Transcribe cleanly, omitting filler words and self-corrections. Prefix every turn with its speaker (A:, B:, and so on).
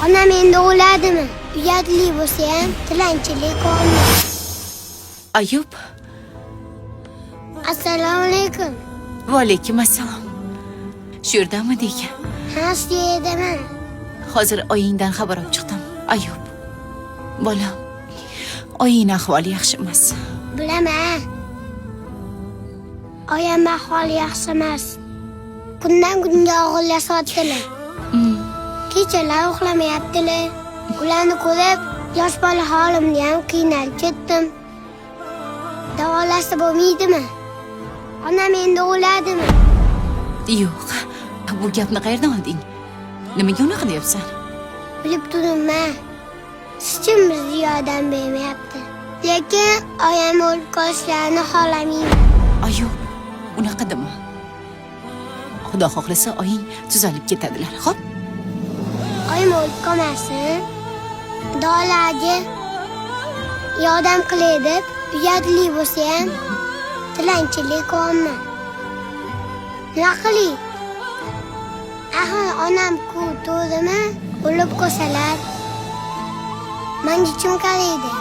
A: Onam endi o'ladimi? Uyatli bo'lsa ham tilanchilik olma.
B: Ayub.
A: Assalomu alaykum.
B: Va alaykum assalom. Shu yerdamidik?
A: Ha, shu yerdaman.
B: Hozir oyingdan xabar olib chiqdim. Ayub. Bolam. Oying ahvoli yaxshi emas.
A: Bilaman. Oyam ahvoli yaxshi emas. Kundan kunga og'irlashyaptilar. Kechalar uxlamayaptilar. Ularni ko'rib, yosh bola holimni ham qiynalib ketdim. Davolasa bo'lmaydimi? Onam endi o'ladimi?
B: Yo'q. Bu gapni qayerdan olding? Nimaga unaqa deyapsan?
A: Bilib turibman. Hech kim bizga yordam bermayapti. Lekin oyam o'lib qolishlarini xohlamayman.
B: Ayub, unaqa dema. Xudo xohlasa oying tuzalib ketadilar, xo'p?
A: Oyim o'lib qolmasin. Dolaga yordam qilay deb uyatli bo'lsa ham tilanchilik qilyapman. Nima qilay? Axir onam-ku, to'g'rimi? O'lib qolsalar, manga kim qaraydi?